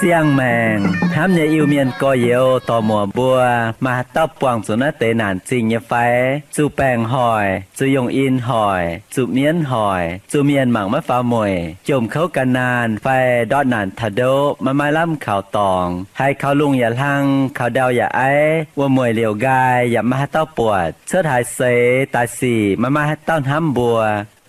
Siang-maengc hnamv nyei Iu-Mienh gorx-youz dorc-muoc mbuo, maaih haaix dauh buangh zuqc naaiv deix naanc zingh nyei fai? Zuqc baengc hoic, zuqc yungh in hoic, zuqc mienv hoic, zuqc mienh mangc maiv faaux mueic, jomc kouv gan naanh fai ndortv naanc taux ndoqv maiv maaih lamh kaux dorngx, haiz kaux lungh yaac hlang, kaux ndau yaac aiv, wuom-mueic liouc nqaai yaac maiv maaih haaix dauh buatc, cuotv haaix seix daaih sic maiv maaih haaix dauh hnamv mbuo,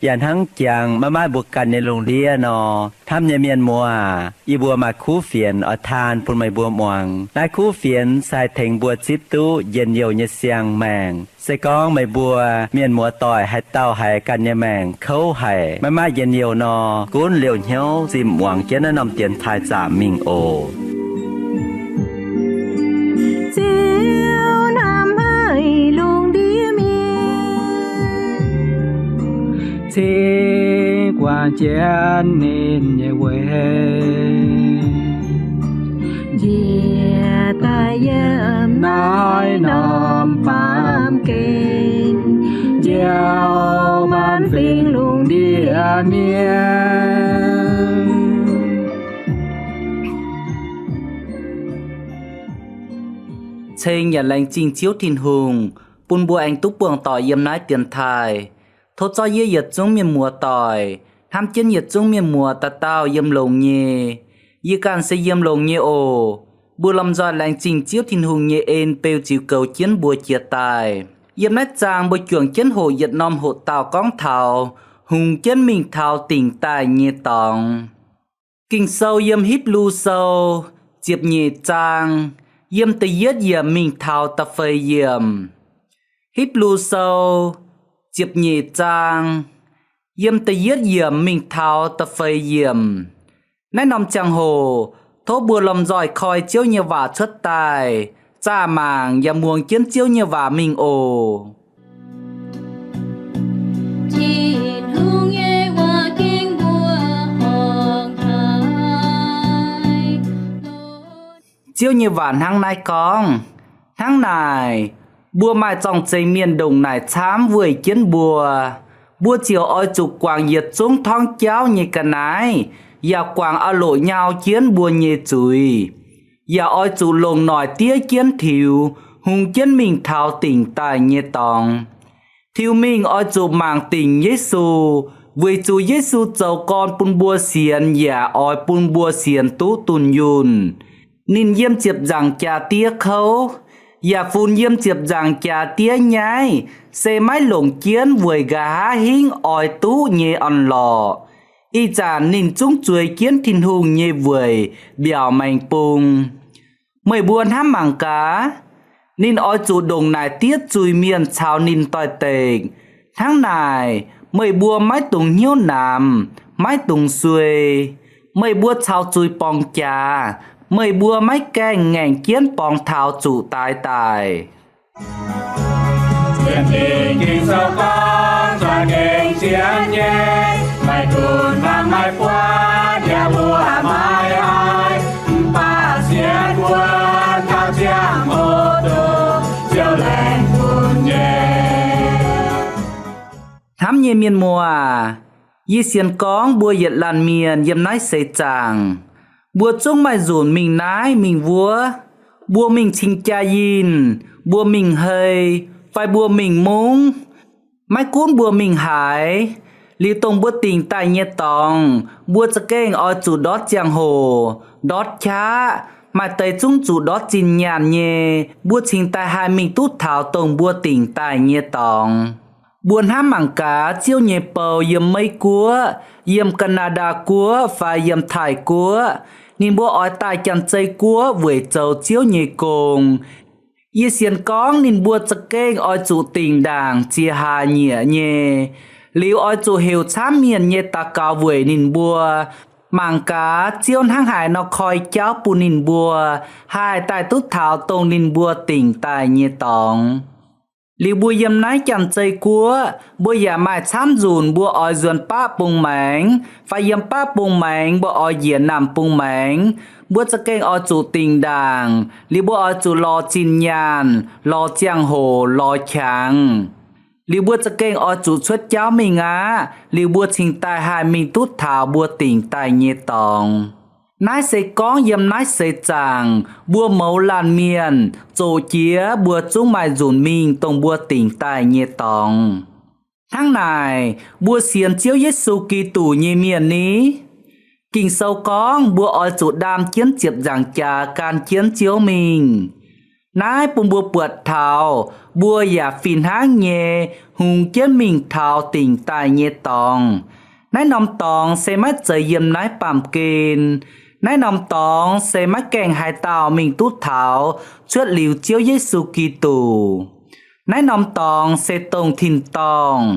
yaac hnangv jangx maiv maaih mbuo ganh nyei lungh ndiev nor, hnamv nyei mienh muoz aac, yie mbuo maaih kuv fienx oix taan bun meih mbuo muangx. Naaiv kuv fienx se haih tengx mbuo zipv duqv njien-youh nyei siang-maengc. Se gorngv meih mbuo mienh muoz-doic haaix dauh haiz ganh nyei maengc kouv haic, maiv maaih njien-youh nor, gunv liouh hnyouv zinh muangx jienv naaiv norm dienx taaih zaamc mingh oc. Ziouv hnamv haic lungh ndiev mienh, cingx guangc jienv ninh nyei weic, njiec daaih yiem naaiv norm baamh gen, njoux maanc fingx lungh ndiev mienh. Ceng yaac laengz zingh Ziouv Tin-Hungh bun mbuo aengx duqv buangh doic yiem naaiv dienx taaih. Tov zorqv yie yietc zungv mienh muoz-doic, hnamv jienv yietc zungv mienh muoz dauh dauh yiem longx nyei. Yie ganh se yiem longx nyei oc. Mbuo lomh nzoih laengz zingh Ziouv Tin-Hungh nyei en beu ziux goux jienv mbuo jiex daaih. Yiem naaiv zaang mbuo juangc jienv hoqc yietc norm hoqc dauh gorngv taux hungx jienv mingh taux dingc daaih nyei dorngx. Ging-Sou yiem Hipv^lu Sou ziepc nyeic zaang, yiem da'yietv yiemc mingh taux da'feix yiemc. Hipv^lu Sou ziepc nyeic zaang, yiem da'yietv yiemc mingh taux da'feix yiemc. Naaiv norm ziangh hoc tov mbuo lomh nzoih koi Ziouv nyei waac cuotv daaih, zaah mangc yaac muangx jienv Ziouv nyei waac mingh oc. Tin-Hungh nyei waac ging mbuo ong-taaix. Ziouv nyei waac hnangv naaiv gorngv, Hnangv naaic, mbuo maaih zorng-zengx mienh ndongc naaic camv weih jienv mbuo. Mbuo ziouc oix zuqc guangc yietc zungv torngv jauv nyei ga'naaiv, yaac guangc auv-loc nyau jienv mbuo nyei zuiz. Yaac oix zuqc longc noic diev jienv tiux, hungx jienv mingh taux dingc daaih nyei dorngx. Tiux mingh oix zuqc mangc dingc Yesu, weic zuqc Yesu zoux gorn bun mbuo sienx yaac oix bun mbuo sienx duqv dunh yunh. Ninh yiem ziepc nzaangc jaax diev kouv, yaac funx yiem ziepc nzaangc jaax diev nyaiv, se maiv longc jienv weic nqa'haav hingv oix duqv nyei orn-lorqc. Ih zanc ninh zungv zueiz jienv Tin-Hungh nyei weic mbiaauc maengx bung. Meih mbuo hnamv mangc gaax, ninh oix zuqc ndongc naaic diev zuiz-mienh caux ninh doix-dekc. Hnangv naaic, meih mbuo maiv dungx hnyouv namx, maiv dungx suei. Meih mbuo caux zuiz borngz jaax, meih mbuo maiv gaengh ngaengc jienv borngz taux zuqc daix daic. Hnamv nyei mienh muoz aac, yie sienx gorngv mbuo yietc laanh mienh yiem naaiv seix zaangc, mbuo zungv maaih nzunc mingh naaiv mingh wuov. Mbuo mingh cing jaa-yinh, mbuo mingh hei, fai mbuo mingh mungv. Maiv gunv mbuo mingh haaix, liuz dongh mbuo dingc daaih nyei dorngx, mbuo za'gengh oix zuqc ndortv ziangh hoc, ndortv qaqv. Maaih deix zungv zuqc ndortv zinh nyaanh nyei, mbuo cingx daaih haih mingh duqv taux dongh mbuo dingc daaih nyei dorngx. Mbuo hnamv mangc gaax Ziouv nyei bou yiem Meiv Guoqv, yiem Gaa^naa^ndaa Guoqv fai yiem Taiv Guoqv, ninh mbuo oix daaih Janx-Zei Guoqv weic zoux Ziouv nyei gong. Yie sienx gorngv ninh mbuo za'gengh oix zuqc dingc ndaangc ziex hlaax nyieqc nyei. Liuz oix zuqc heuc camv mienh nyei daux gaux weic ninh mbuo, mangc gaax Ziouv hnangv haaix nor koi jauv bun ninh mbuo haih daaih duqv taux dongh ninh mbuo dingc daaih nyei dorngx. Liuz mbuo yiem naaiv Janx-Zei Guoqv, mbuo yaac maaih camv nzunc mbuo oix nzuonx baqv bung maengx, fai yiem baqv bung maengx mbuo oix njiec naamh bung maengx. Mbuo za'gengh oix zuqc dingc ndaangc, liuz mbuo oix zuqc lorz zinh nyaanh, lorz ziangh hoc, lorz qangx. Liuz mbuo za'gengh oix zuqc cuotv jauv mingh aqv. Liuz mbuo cingx daaih haih mingh duqv taux mbuo dingc daaih nyei dorngx. Naaiv se gorngv yiem naaiv seix zaangc mbuo mouz laanh mienh zoqc jiex mbuo zungv maaih nzunc mingh dongh mbuo dingc daaih nyei dorngx. Hnangv naaic, mbuo sienx Ziouv Yesu Giduc nyei mienh ni, Ging-Sou gorngv mbuo oix zuqc ndaam jienv ziepc nzaangc jaax gan jienv Ziouv mingh. Naaiv bun mbuo buatc taux mbuo yaac fih hnangv nyei hungx jienv mingh taux dingc daaih nyei dorngx. Naaiv norm dorngx se maiv zeiz yiem naaiv baamh gen. Naaiv norm dorngx se maiv gaengh haaix dauh mingh duqv taux cuotv liuz Ziouv Yesu Giduc. Naaiv norm dorngx se dongh tin-dorngh.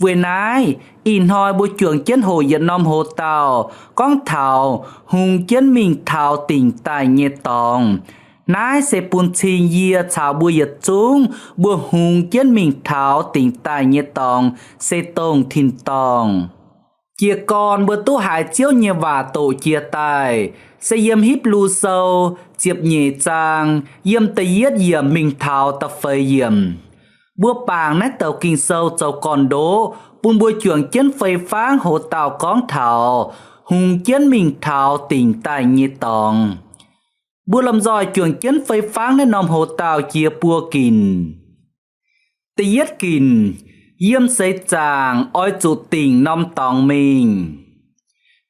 Weic naaiv, ih hnoi mbuo juangc jienv hoqc yietc norm hoc-dauh gorngv taux hungx jienv mingh taux dingc daaih nyei dorngx. Naaiv se bun cing yie caux mbuo yietc zungv mbuo hungx jienv mingh taux dingc daaih nyei dorngx se dongh tin-dorngh. Jiez gorn mbuo duqv haiz Ziouv nyei waac doqc jiex daaih, se yiem Hipv^lu Sou ziepc nyeic zaang yiem da'yietv yiemc mingh taux da'feix yiemc. Mbuo bangc naaiv douc Ging-Sou zoux gorn-ndoqv bun mbuo juangc jienv fei fangv hoc-dauh gorngv taux hungx jienv mingh taux dingc daaih nyei dorngx. Mbuo lomh nzoih juangc jienv fei fangv naaiv norm hoc-dauh jiex buo ginc. Da'yietv ginc, yiem seix zaangc oix zuqc dingc norm dorngx mingh.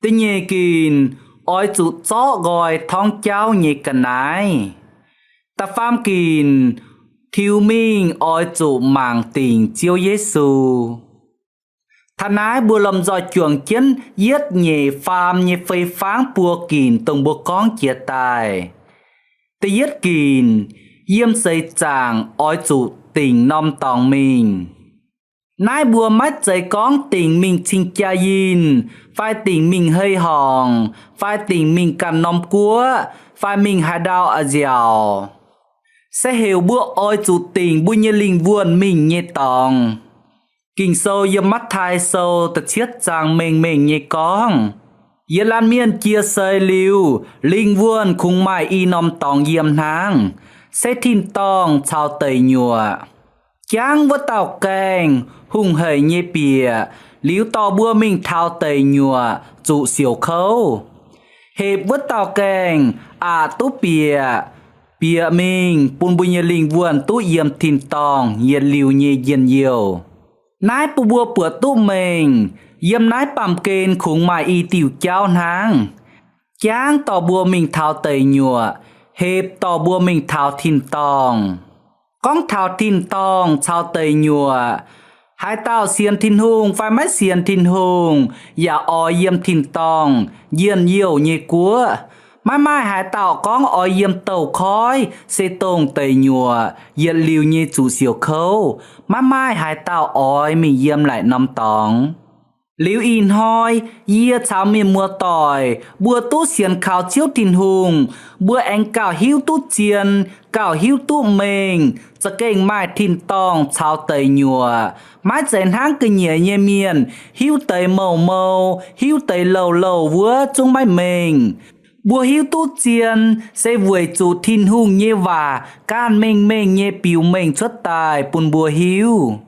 Da'nyeic ginc, oix zuqc zorqv nqoi torngv jauv nyei ga'naaiv. Da'faam ginc, tiux mingh oix zuqc mangc dingc Ziouv Yesu. Taux naaiv mbuo lomh nzoih juangc jienv yietv nyeic faam nyei fei fangv buo ginc dongh mbuo gorngv jiex daaih. Da'yietv ginc, yiem seix zaangc oix zuqc dingc norm dorngx mingh. Naaiv mbuo maiv zeiz gorngv dingc mingh cing-jaa-yinh, fai dingc mingh hei horngc, fai dingc mingh ganh norm guoqv, fai mingh haaix ndau a'nziaauc. Se heuc mbuo oix zuqc dingc mbuo nyei lingh wuonh mingh nyei dorngx. Ging-Sou yiem Matv^taai Sou da'cietv zaang mengh mengh nyei gorngv, yietc laanh mienh jiex seix liuz, lingh wuonh kungx maaih i norm dorngx yiem hnangv, se tin-dorngh caux deic nyuoqc. Jangv wuov dauh gaengh hungh hec nyei bieqc, liuz dorh mbuo mingh taux deic nyuoqc zuqc siouc kouv. Hepc wuov dauh gaengh aqc duqv bieqc, bieqc mingh bun mbuo nyei lingh wuonh duqv yiem tin-dorngh yietc liuz nyei njien-youh. Naaiv bun mbuo buatc duqv mengh, yiem naaiv baamh gen kungx maaih i diuh jauv hnangv. Jangv dorh mbuo mingh taux deic nyuoqc, hepc dorh mbuo mingh taux tin-dorngh. Gorngv taux tin-dorngh caux deic nyuoqc, haaix dauh sienx Tin-Hungh fai maiv sienx Tin-Hungh, yaac oix yiem tin-dorngh njien-youh nyei guoqv. Maiv maaih haaix dauh gorngv oix yiem douz-koiv se dongh deic nyuoqc yietc liuz nyei zuqc siouc kouv. Maiv maaih haaix dauh oix mingh yiem naaic norm dorngx. Liuz ih hnoi yie caux mienh muoz-doic mbuo duqv sienx kaux Ziouv Tin-Hungh, mbuo aengx gauh hiuv duqv zien, gauh hiuv duqv mengh, za'gengh maaih tin-dorngh caux deic nyuoqc. Maiv zeiz hnangv ga'nyiec nyei mienh hiuv deix mouc mou, hiuv deix louh louh wuov zungv maiv mengh. Mbuo hiuv duqv zien se weic zuqc Tin-Hungh nyei waac ganh mengh mengh nyei biux mengh cuotv daaih bun mbuo hiuv.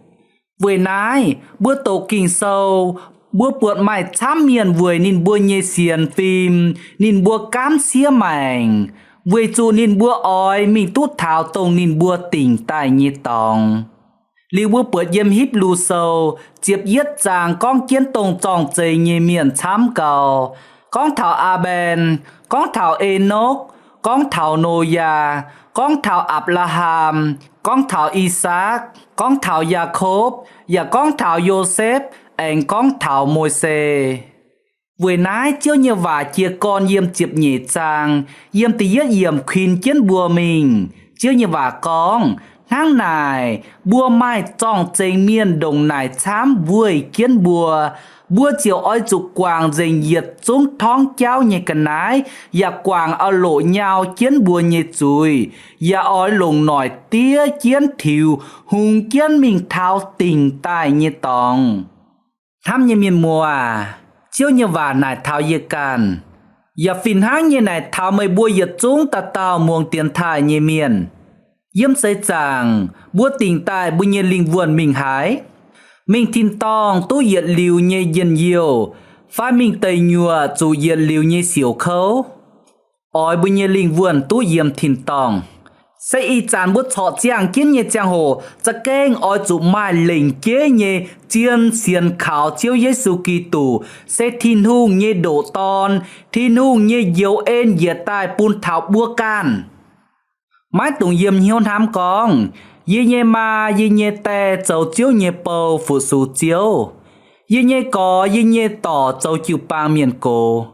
Weic naaiv mbuo doqc Ging-Sou, mbuo buatc maaih camv mienh weic ninh mbuo nyei sienx fim, ninh mbuo gaamv siev maengc, weic zuqc ninh mbuo oix mingh duqv taux dongh ninh mbuo dingc daaih nyei dorngx. Liuz mbuo buatc yiem Hipv^lu Sou ziepc yietv zaang gorngv jienv dongh zorng-zengx nyei mienh camv gau. Gorngv taux Aa^mben, gorngv taux Enokv, gorngv taux Noyaa, gorngv taux Apc^laa^ham, gorngv taux I^sakc, gorngv taux Yaakopv, yaac gorngv taux Yosepv, aengx gorngv taux Mose. Weic naaiv Ziouv nyei waac jiez gorn yiem ziepc nyeic zaang, yiem da'yietv yiemc kuinx jienv mbuo mingh. Ziouv nyei waac gorngv, hnangv naaic, mbuo maaih zorng-zengx mienh ndongc naaic camv weic jienv mbuo, Mbuo ziouc oix zuqc guangc nzengc yietc zungv torngv jauv nyei ga'naaiv, yaac guangc aah loqc nyau jienv mbuo nyei zuiz, yaac oix longc noic diev jienv tiux hungx jienv mingh taux dingc daaih nyei dorngx. Hnamv nyei mienh muoz, Ziouv nyei waac naaic taux yie ganh, yaac fih hnangv nyei naaic taux meih mbuo yietc zungv dauh dauh muangx dienx taaih nyei mienh. Yiem seix zaangc mbuo dingc daaih mbuo nyei lingh wuonh mingh haaix? Mingh tin-dorngh duqv yietc liuz nyei njien-youh, fai mingh deic nyuoqc zuqc yietc liuz nyei siouc kouv? Oix mbuo nyei lingh wuonh duqv yiem tin-dorngh. Se ih zanc mbuo corc ziangh jienv nyei ziangh hoc za'gengh oix zuqc maaih lengc jeiv nyei zien sienx kaux Ziouv Yesu Giduc, se Tin-Hungh nyei ndoqc Dorn, Tin-Hungh nyei njoux en njiec daaih bun taux mbuo ganh. Maiv dungx yiem hnyouv hnamv gorngv, yie nyei maa, yie nyei die zoux Ziouv nyei bou fu-sux Ziouv. Yie nyei gorx, yie nyei dorc zoux jiu-baang mienh gox.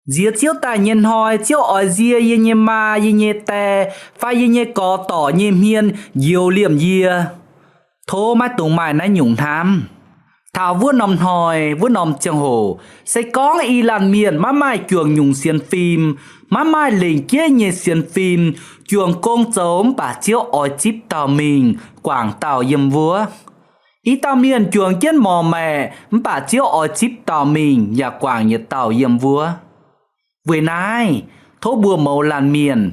Nziex Ziouv daaih nyei hnoi, Ziouv oix nzie yie nyei maa, yie nyei die, fai yie nyei gorx dorc nyei hmien njoux liemh yie. Tov maiv dungx maaih naaiv nyungc hnamv. Taux wuov norm hnoi, wuov norm ziangh hoc, se gorngv i laanh mienh maiv maaih juangc nyungc sienx fim, maiv maaih lengc jeiv nyei sienx fim, juangc gong zoux mv baac Ziouv oix zipv dauh mingh guangc dauh yiem wuov. I dauh mienh juangc jienv morc maeqc mv baac Ziouv oix zipv dauh mingh yaac guangc yietc dauh yiem wuov. Weic naaiv, tov mbuo mouz laanh mienh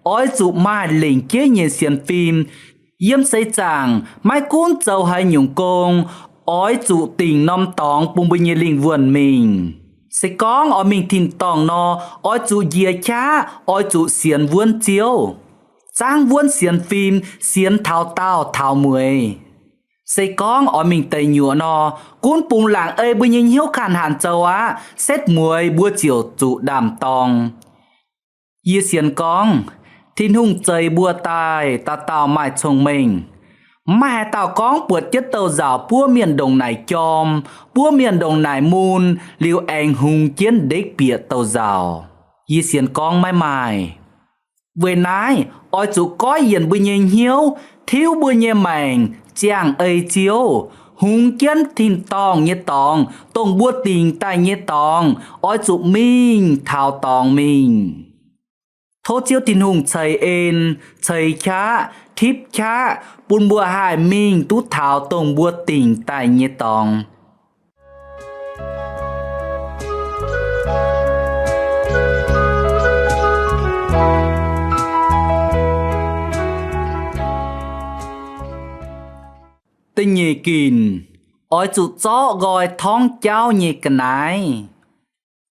oix zuqc maaih lengc jeiv nyei sienx fim. Yiem seix zaangc maiv gunv zoux haaix nyungc gong, oix zuqc dingc norm dorngx bun mbuo nyei lingh wuonh mingh. Se gorngv oix mingh tin-dorngh nor, oix zuqc njiec qaqv, oix zuqc sienx wuonv Ziouv. Zaangv wuonv sienx fim, sienx taux daauh taux mueiz. Se gorngv oix mingh deic nyuoqc nor, gunv bungx laangc ei mbuo nyei hnyouv kanh hanc zoux aqv, setv mueiz mbuo ziouc zuqc ndaam-dorng. Yie sienx gorngv, Tin-Hungh zeix mbuo daaih dauh dauh maaih cong-mengh. Maiv maaih haaix dauh gorngv buatc jienv douz-nzauc buov mienh ndongc naaic jorm, buov mienh ndongc naaic mun, liuz aengx hungx jienv ndekv bieqc douz-nzauc. Yie sienx gorngv maiv maaih. Weic naaiv, oix zuqc goiv yienc mbuo nyei hnyouv, tiuv mbuo nyei maengc, ziangh ei Ziouv, hungx jienv tin-dorngh nyei dorngx, dongh mbuo dingc daaih nyei dorngx, oix zuqc mingh taux dorngx mingh. Tov Ziouv Tin-Hungh ceix en, ceix qaqv, tipv qaqv, bun mbuo haih mingh duqv taux dongh mbuo dingc daaih nyei dorngx. Da'nyeic ginc, oix zuqc zorqv nqoi torngv jauv nyei ga'naaiv.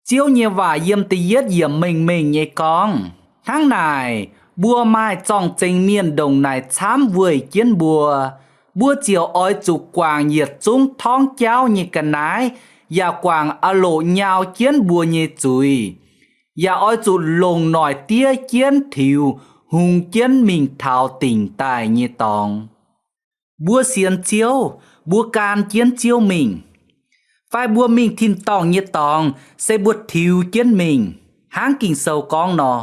Ziouv nyei waac yiem da'yietv yiemc mengh mengh nyei gorngv, hnangv naaic, mbuo maaih zorng-zengx mienh ndongc naaic camv weih jienv mbuo, mbuo ziouc oix zuqc guangc yietc zungv torngv jauv nyei ga'naaiv, yaac guangc a'loqc nyau jienv mbuo nyei zuiz, yaac oix zuqc longc noic diev jienv tiux hungx jienv mingh taux dingc daaih nyei dorngx. Mbuo sienx Ziouv, mbuo gan jienv Ziouv mingh. Fai mbuo mingh tin-dorngh nyei dorngx se mbuo tiux jienv mingh, hnangv Ging-Sou gorngv nor.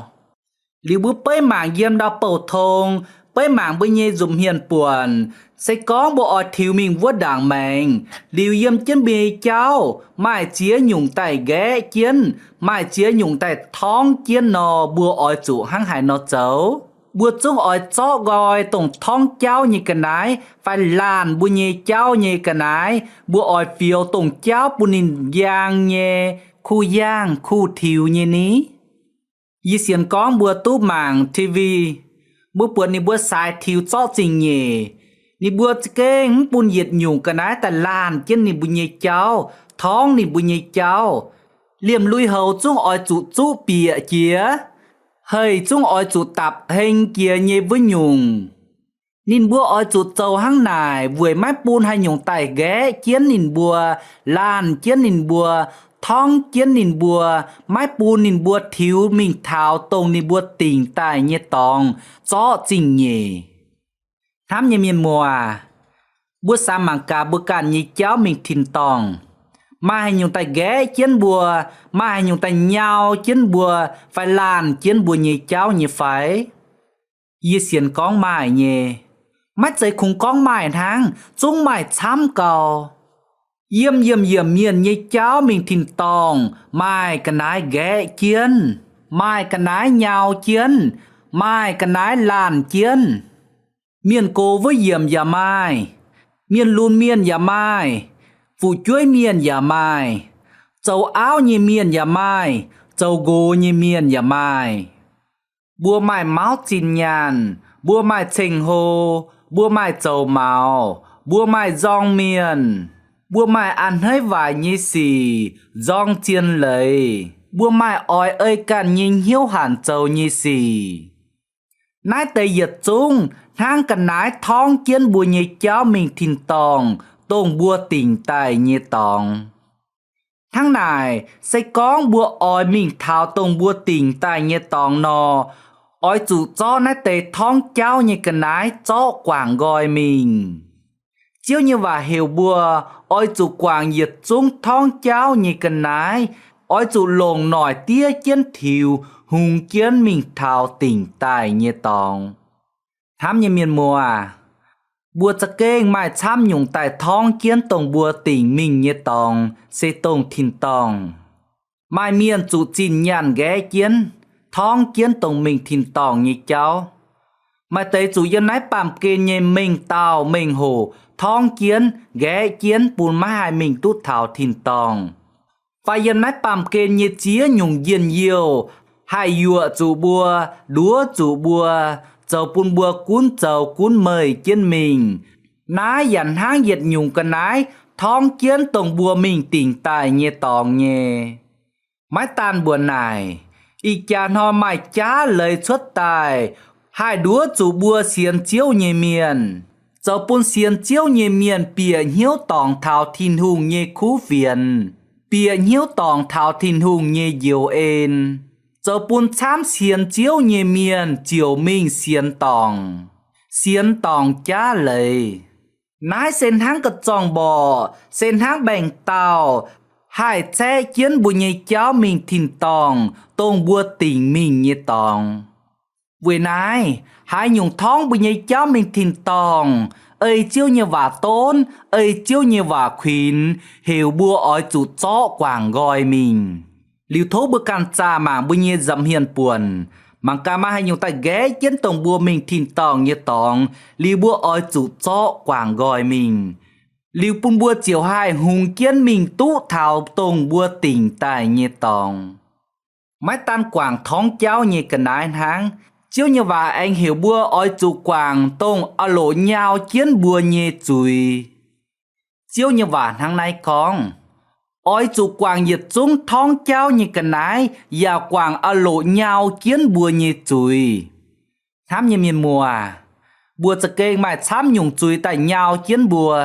Liuz mbuo beiv mangc yiem ndau bouh tong, beiv mangc mbuo nyei nza'hmien buonc, se gorngv mbuo oix tiux mingh wuov ndaangc maengx, liuz yiem jienv mbuo nyei jauv maaih ziex nyungc daaih nqaeqv jienv, maaih ziex nyungc daaih torngv jienv nor, mbuo oix zuqc hnangv haaix nor zoux? Mbuo zungv oix zorqv nqoi dongh torngv jauv nyei ga'naaiv fai laanh mbuo nyei jauv nyei ga'naaiv, mbuo oix fioux dongh jauv bun ninh njang nyei, kuh yaangh kuh tiux nyei ni? Yie sienx gorngv mbuo duqv mangc TV, mbuo buatc ninh mbuo saaix tiux zorqv zingh-nyeic. Ninh mbuo za'gengh mv bun yietc nyungc ga'naaiv daaih laanh jienv ninh mbuo nyei jauv, torngv ninh mbuo nyei jauv. Liemh lui-houx zungv oix zuqc zuqv bieqc jiex, hei zungv oix zuqc dapc heng jiex nyei wuov nyungc. Ninh mbuo oix zuqc zoux hnangv naaic weic maiv bun haaix nyungc daaih nqaeqv jienv ninh mbuo, laanh jienv ninh mbuo, torngv jienv ninh mbuo, maiv bun ninh mbuo tiux mingh taux dongh ninh mbuo dingc daaih nyei dorngx zorqv zingh-nyeic. Hnamv nyei mienh muoz, mbuo samx mangc gaax mbuo ganh nyei jauv mingh tin-dorngh, maaih haaix nyungc daaih nqaeqv jienv mbuo, maaih haaix nyungc daaih nyau jienv mbuo fai laanh jienv mbuo nyei jauv nyei fai? Yie sienx gorngv maaih nyei. Maiv zeiz kungx gorngv maaih hnangv, zungv maaih camv gau. Yiem yiemc yiemc mienh nyei jauv mingh tin-dorngh maaih ga'naaiv nqaeqv jienv, maaih ga'naaiv nyau jienv, maaih ga'naaiv laanh jienv. Mienh gox wuov yiemc yaac maaih, mienh lunx mienh yaac maaih, fu'jueiv mienh yaac maaih, zoux auv nyei mienh yaac maaih, zoux nqox nyei mienh yaac maaih. Mbuo maaih mauv zinh nyaanh, mbuo maaih ceng-hlo, mbuo maaih zoux maux, mbuo maaih nzorng mienh, mbuo maaih a'hneiv waaic nyei sic, nzorng zien leiz, mbuo maaih oix ei ganh nyei hnyouv hanc zoux nyei sic. Naaiv deix yietc zungv hnangv ga'naaiv torngv jienv mbuo nyei jauv mingh tin-dorngh, dongh mbuo dingc daaih nyei dorngx. Hnangv naaic, se gorngv mbuo oix mingh taux dongh mbuo dingc daaih nyei dorngx nor, oix zuqc zorqv naaiv deix torngv jauv nyei ga'naaiv zorqv guangc nqoi mingh. Ziouv nyei waac heuc mbuo oix zuqc guangc yietc zungv torngv jauv nyei ga'naaiv, oix zuqc longc noic diev jienv tiux hungx jienv mingh taux dingc daaih nyei dorngx. Hnamv nyei mienh muoz, mbuo za'gengh maaih camv nyungc daaih torngv jienv dongh mbuo dingc mingh nyei dorngx, se dongh tin-dorngh. Maaih mienh zuqc zinh nyaanh nqaeqv jienv, torngv jienv dongh mingh tin-dorngh nyei jauv. Maaih deix zuqc yiem naaiv baamh gen nyei mengh dauh mengh hoc torngv jienv, nqaeqv jienv bun maiv haih mingh duqv taux tin-dorngh. Fai yiem naaiv baamh gen nyei ziex nyungc njien-youh haih yuoqc zuqc mbuo, nduov zuqc mbuo, zoux bun mbuo gunv zoux gunv meih jienv mingh. Naaiv yaac hnangv yietc nyungc ga'naaiv torngv jienv dongh mbuo mingh dingc daaih nyei dorngx nyei. Maiv daan mbuox naaic, ih jaax hnoi maaih jaav leiz cuotv daaih, haih nduov zuqc mbuo sienx Ziouv nyei mienh, zoux bun sienx Ziouv nyei mienh bieqc hnyouv dorngc taux Tin-Hungh nyei kuv fienx, bieqc hnyouv dorngc taux Tin-Hungh nyei njoux en, zoux bun camv sienx Ziouv nyei mienh ziouc mingh sienx dorngc, sienx dorngc jaav leiz. Naaiv se hnangv ga'zorng mborqc, se hnangv baengc dauh, haih caeqv jienv mbuo nyei jauv mingh tin-dorngh, dongh mbuo dingc mingh nyei dorngx. Weic naaiv, haaix nyungc torngv mbuo nyei jauv mingh tin-dorngh, ei Ziouv nyei waac donv, ei Ziouv nyei waac kuinx, heuc mbuo oix zuqc zorqv guangc nqoi mingh. Liuz tov mbuo ganh zaah mangc mbuo nyei nza'hmien buonc, mangc gaax maaih haaix nyungc daaih nqaeqv jienv dongh mbuo mingh tin-dorngh nyei dorngx, liuz mbuo oix zuqc zorqv guangc nqoi mingh. Liuz bun mbuo ziouc haih hungx jienv mingh duqv taux dongh mbuo dingc daaih nyei dorngx. Maiv daan guangc torngv jauv nyei ga'naaiv hnangv, Ziouv nyei waac aengx heuc mbuo oix zuqc guangc dongh aah loc nyau jienv mbuo nyei zuiz. Ziouv nyei waac hnangv naaiv gorngv, oix zuqc guangc yietc zungv torngv jauv nyei ga'naaiv yaac guangc aah loc nyau jienv mbuo nyei zuiz. Hnamv nyei mienh muoz, mbuo za'gengh maaih camv nyungc zuiz daaih nyau jienv mbuo.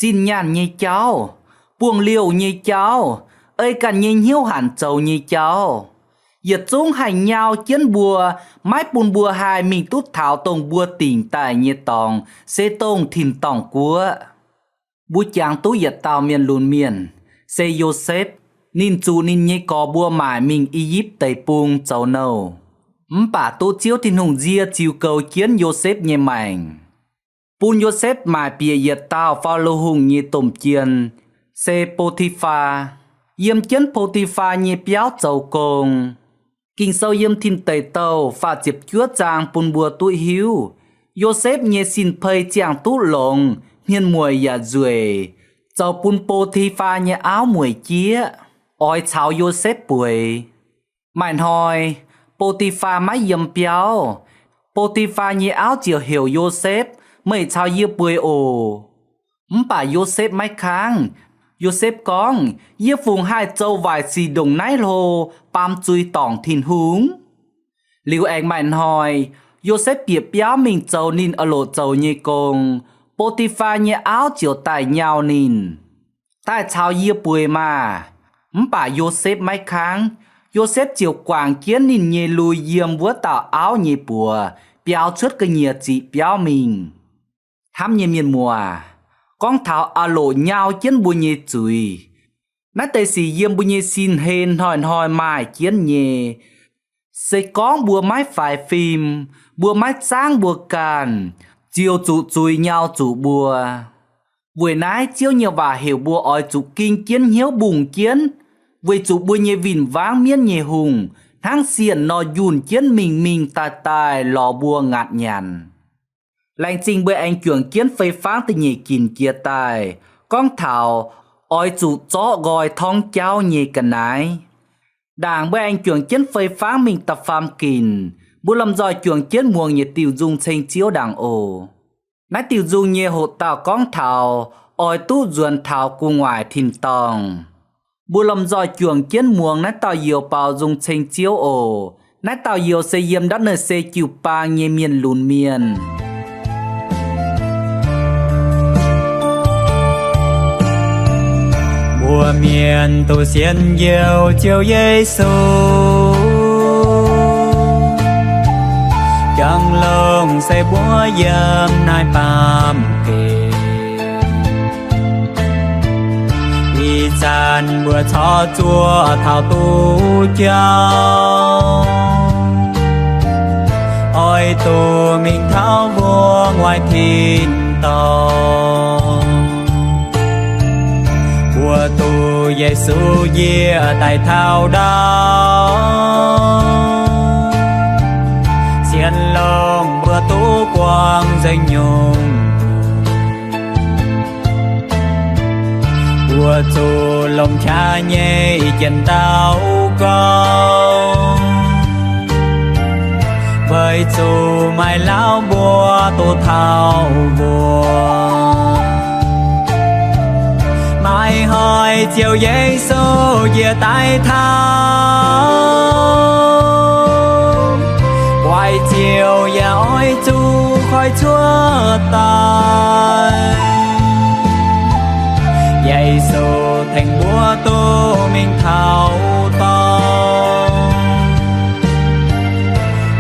Zinh nyaanh nyei jauv, buangh liouh nyei jauv, ei ganh nyei hnyouv hanc zoux nyei jauv, yietc zungv haih nyau jienv mbuo, maiv bun mbuo haih mingh duqv taux dongh mbuo dingc daaih nyei dorngx, se dongh tin-dorngh guoqv. Mbuo jangx duqv yietc dauh mienh lunx mienh, se Yosepv. Ninh zuqc ninh nyei gorx mbuo maaic mingh I^yipv Deic-Bung zoux nouh. Mv baac duqv Ziouv Tin-Hungh nzie ziux goux jienv Yosepv nyei maengc, bun Yosepv maaic bieqc yietc dauh Faalo Hungh nyei domh jien, se Bo^ti^faa, yiem jienv Bo^ti^faa nyei biauv zoux gong. Ging-Sou yiem Tin Deic Douh faah ziepc juov zaang bun mbuo duqv hiuv, Yosepv nyei sin-pei ziangh duqv longx, hmien mueic yaac nzueic, zoux bun Bo^ti^faa nyei auv mueic jieqv, oix caux Yosepv bueix. Maaih hnoi, Bo^ti^faa maiv yiem biauv. Bo^ti^faa nyei auv ziouc heuc Yosepv, Meih caux yie bueix oc. Mv baac Yosepv maiv kangv. Yosepv gorngv, Yie fungc haih zoux waaic sic ndongc naaiv hlo, baamz zuiz dorngc Tin-Hungh? Liuz aengx maaih hnoi, Yosepv bieqc biauv mingh zoux ninh aah loc zoux nyei gong. Bo^ti^faa nyei auv ziouc daaih nyau ninh, Daaih caux yie bueix maah! Mv baac Yosepv maiv kangv. Yosepv ziouc guangc jienv ninh nyei lui yiem wuov dauh auv nyei buoz, biaux cuotv ga'nyiec ziqc biauv mingh. Hnamv nyei mienh muoz, gorngv taux aah loc nyau jienv mbuo nyei zuiz, naaiv deix sic yiem mbuo nyei sin-hlen hnoi-hnoi maaih jienv nyei. Se gorngv mbuo maiv faix fim, mbuo maiv zaangv mbuo ganh, ziouc zuqc zuiz nyau zuqc mbuo. Weic naaiv Ziouv nyei waac heuc mbuo oix zuqc ging jienv hnyouv mbungh jienv, weic zuqc mbuo nyei win-wangv, mienv nyei hungh, hnangv sienh nor njunh jienv mingh mingh daaih daaih lorz mbuo ngaatc nyanc. Laengz zingh mbuo aengx juangc jienv fei fangv da'nyeic ginc jiex daaih, gorngv taux oix zuqc zorqv nqoi torngv jauv nyei ga'naaiv. Ndaangc mbuo aengx juangc jienv fei fangv mingh da'faam ginc, mbuo lomh nzoih juangc jienv muangx yietc diuh nzung ceng Ziouv ndaangc oc. Naaiv diuh nzung nyei hoqc dauh gorngv taux oix duqv nzuonx taux gu'nguaaic tin-dorngh. Mbuo lomh nzoih juangc jienv muangx naaiv dauh youz baaux nzung ceng Ziouv oc. Naaiv dauh youz se yiem ndapv naaiv se jiu-baang nyei mienh lunx mienh. Mbuo mienh duqv sienx Njoux Ziouv Yesu, jangx longx se mbuo yiem naaiv baamh gen. Ih zanc mbuo corc zuov taux duqv jauv, oix zuqc mingh taux mbuo gu'nguaaic tin-dorngh. Mbuo duqv Yesu yie daaih taux ndau, sienx longx mbuo duqv buangh nzengc nyungc. Mbuo zuqc longc qaqv nyei jien daux gaux, weic zuqc maaih lauh mbuo duqv taux mbuo. Maiv hnoi Ziouv Yesu yie daaih taux, guaix ziouc yaac oix zuqc koi cuotv daaih. Yesu tengx mbuo duqv mingh taux dorngx.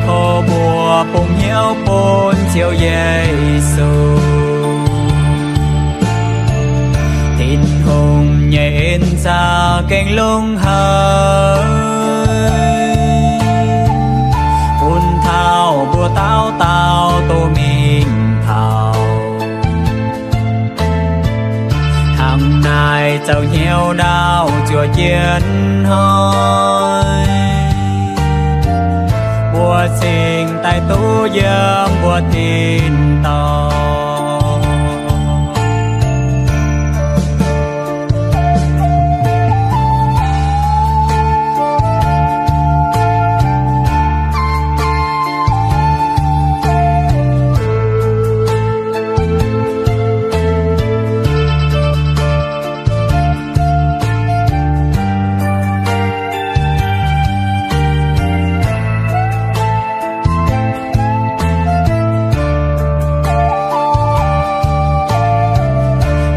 Tov mbuo bungx hnyouv bun Ziouv Yesu. Tin-Hungh nyei en zaux gengh longx haic, bun taux mbuo dauh dauh duqv mingh taux. Hnangv naaic zoux hnyouv ndau zuoqc jienv hnoi, mbuo cingx daaih duqv yiem mbuo tin-dorngh.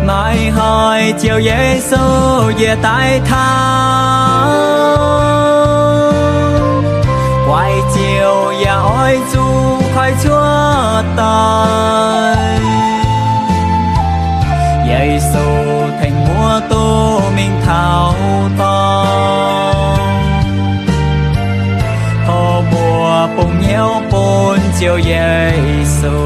Maiv hnoi Ziouv Yesu yie daaih taux, guaix ziouc yaac oix zuqc koi cuotv daaih. Yesu tengx mbuo duqv mingh taux dorngx. Tov mbuo bungx hnyouv bun Ziouv Yesu.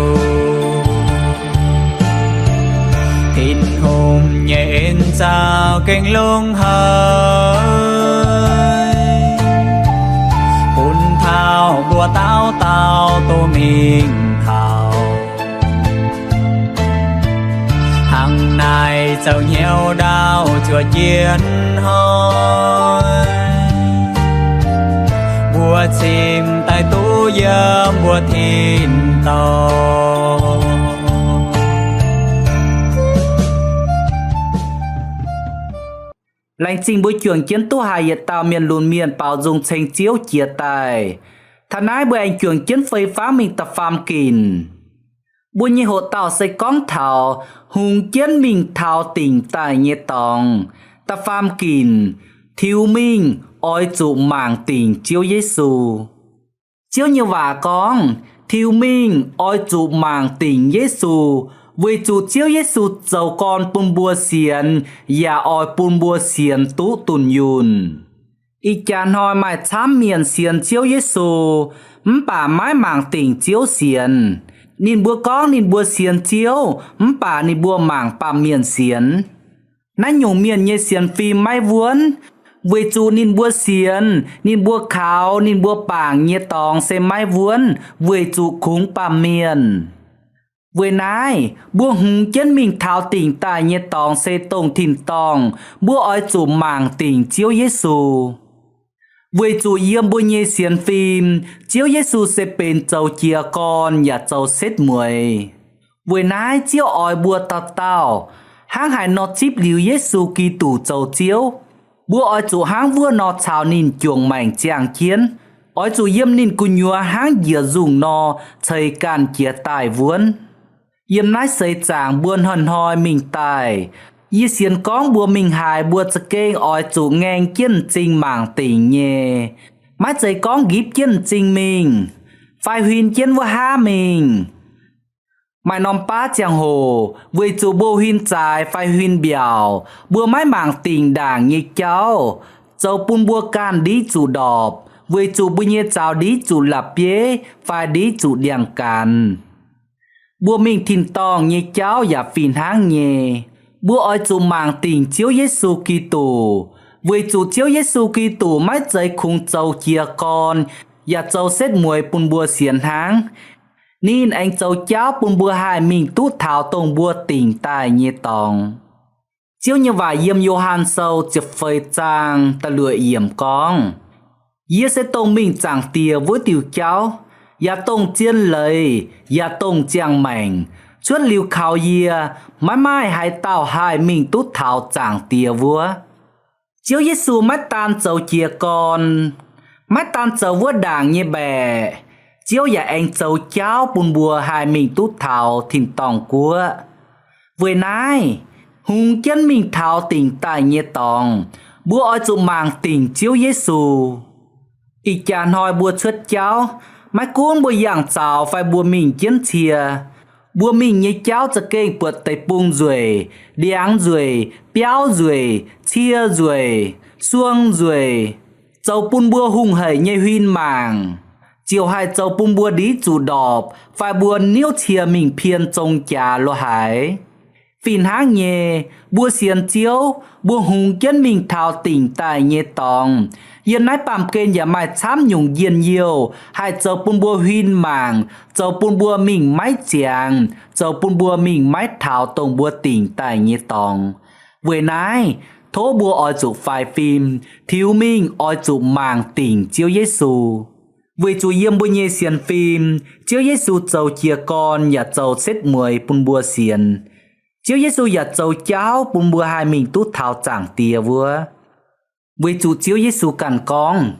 Tin-Hungh nyei en zaux gengh longx haic, bun taux mbuo dauh dauh duqv mingh taux. Hnangv naaic zoux hnyouv ndau zuoqc jienv hnoi, mbuo cingx daaih duqv yiem mbuo tin-dorngh. Laengz zingh mbuo juangc jienv duqv haiz yietc dauh mienh lunx mienh baaux nzung ceng Ziouv jiex daaih. Taux naaiv mbuo aengx juangc jienv fei fangv mingh da'faam ginc. Mbuo nyei hoqc dauh se gorngv taux hungx jienv mingh taux dingc daaih nyei dorngx. Da'faam ginc, tiux mingh oix zuqc mangc dingc Ziouv Yesu. Ziouv nyei waac gorngv, tiux mingh oix zuqc mangc dingc Yesu, weic zuqc Ziouv Yesu zoux gorn bun mbuo sienx, yaac oix bun mbuo sienx duqv dunh yunh. Ih jaax hnoi maaih camv mienh sienx Ziouv Yesu, mv baac maiv mangc dingc Ziouv sienx. Ninh mbuo gorngv ninh mbuo sienx Ziouv, mv baac ninh mbuo mangc baamh mienh sienx. Naaiv nyungc mienh nyei sienx fim maiv wuonv, weic zuqc ninh mbuo sienx, ninh mbuo kaux, ninh mbuo bangc nyei dorngx se maiv wuonv weic zuqc kungx baamh mienh. Weic naaiv, mbuo hungx jienv mingh taux dingc daaih nyei dorngx se dongh tin-dorngh, mbuo oix zuqc mangc dingc Ziouv Yesu. Weic zuqc yiem mbuo nyei sienx fim, Ziouv Yesu se benx zoux jiez gorn yaac zoux setv mueiz. Weic naaiv Ziouv oix mbuo dauh dauh hnangv haaix nor zipv liuz Yesu Giduc zoux Ziouv, mbuo oix zuqc hnangv wuov nor caux ninh juangc maengc ziangh jienv. Oix zuqc yiem ninh gu'nyuoz hnangv njiec nzungh nor ceix ganh jiez daaih wuonv. Yiem naaiv seix zaangc mbuo hnoi-hnoi mingh daaih, yie sienx gorngv mbuo mingh haaix mbuo za'gengh oix zuqc ngaeng jienv m'zing mangc dingc nyei. Maiv zeiz gorngv nqipv jienv m'zing mingh, fai huin jienv wuov haav mingh. Maaih norm baav ziangh hoc weic zuqc mbuo huin zaaix fai huin mbiaauc, mbuo maiv mangc dingc ndaangc nyei jauv, zoux bun mbuo ganh ndiqv zuqc ndorpc, weic zuqc mbuo nyei zaux ndiqv zuqc la'bieiv fai ndiqv zuqc ndiangx-gaanx. Mbuo mingh tin-dorngh nyei jauv yaac fih hnangv nyei. Mbuo oix zuqc mangc dingc Ziouv Yesu Giduc, weic zuqc Ziouv Yesu Giduc maiv zeiz kungx zoux jiez gorn yaac zoux setv mueiz bun mbuo sienx hnangv. Ninh aengx zoux jauv bun mbuo haih mingh duqv taux dongh mbuo dingc daaih nyei dorngx. Ziouv nyei waac yiem Yo^han Sou ziepc feix zaang da'luoqc yiemc gorngv, Yie se dongh mingh Zaangc Diex wuov diuh jauv, yaac dongh zien leiz, yaac dongh ziangh maengc. Cuotv liuz kaux yie, maiv maaih haaix dauh haih mingh duqv taux Zaangc Diex wuov. Ziouv Yesu maiv daan zoux jiez gorn, maiv daan zoux wuov ndaangc nyei mbaeqc, Ziouv yaac aengx zoux jauv bun mbuo haih mingh duqv taux tin-dorngh guoqv. Weic naaiv, hungx jienv mingh taux dingc daaih nyei dorngx, mbuo oix zuqc mangc dingc Ziouv Yesu. Ih jaax hnoi mbuo cuotv jauv, maiv gunv mbuo yangh zaux fai mbuo mingh jienv cie, mbuo mingh nyei jauv za'gengh buatc deic-bung nzueic, ndiangx nzueic, biauv nzueic, cie nzueic, suong nzueic, zoux bun mbuo hungh haic nyei huin mangc, ziouc haih zoux bun mbuo ndiqv zuqc ndorpc fai mbuo niouv cie mingh pien zong jaax lo haaix. Fih hnangv nyei, mbuo sienx Ziouv, mbuo hungx jienv mingh taux dingc daaih nyei dorngx. Yiem naaiv baamh gen yaac maaih camv nyungc njien-youh haih zoux bun mbuo huin mangc, zoux bun mbuo mingh maiv ziangx, zoux bun mbuo mingh maiv taux dongh mbuo dingc daaih nyei dorngx. Weic naaiv, tov mbuo oix zuqc faix fim, tiux mingh oix zuqc mangc dingc Ziouv Yesu. Weic zuqc yiem mbuo nyei sienx fim, Ziouv Yesu zoux jiez gorn yaac zoux setv mueiz bun mbuo sienx. Ziouv Yesu yaac zoux jauv bun mbuo haih mingh duqv taux Zaangc Diex wuov. Weic zuqc Ziouv Yesu ganh gorngv,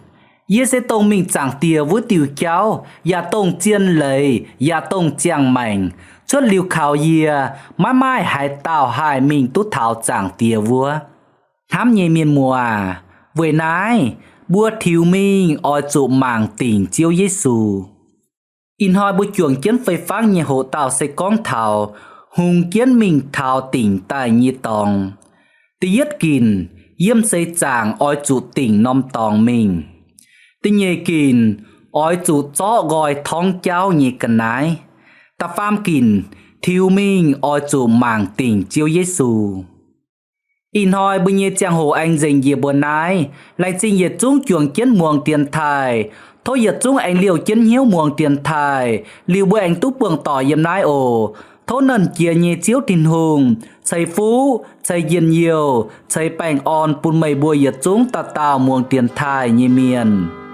Yie se dongh mingh Zaangc Diex wuov diuh jauv, yaac dongh zien leiz, yaac dongh ziangh maengc. Cuotv liuz kaux yie, maiv maaih haaix dauh haih mingh duqv taux Zaangc Diex wuov. Hnamv nyei mienh muoz aac, weic naaiv, mbuo tiux mingh oix zuqc mangc dingc Ziouv Yesu. Ih hnoi mbuo juangc jienv fei fangv nyei hoqc dauh se gorngv taux hungx jienv mingh taux dingc daaih nyei dorngx. Da'yietv ginc, yiem seix zaangc oix zuqc dingc norm dorngx mingh. Da'nyeic ginc, oix zuqc zorqv nqoi torngv jauv nyei ga'naaiv. Da'faam ginc, tiux mingh oix zuqc mangc dingc Ziouv Yesu. Ih hnoi mbuo nyei ziangh hoc aengx nzengc njiec mbuo naaiv. Laengz zingh yietc zungv juangc jienv muangx dienx taaih. Tov yietc zungv aengx liouh jienv hnyouv muangx dienx taaih, liuz mbuo aengx duqv buangh doic yiem naaiv oc. Tov Nernh Jiex nyei Ziouv Tin-Hungh ceix fuqv, ceix njien-youh, ceix baengh orn bun meih mbuo yietc zungv dauh dauh muangx dienx taaih nyei mienh.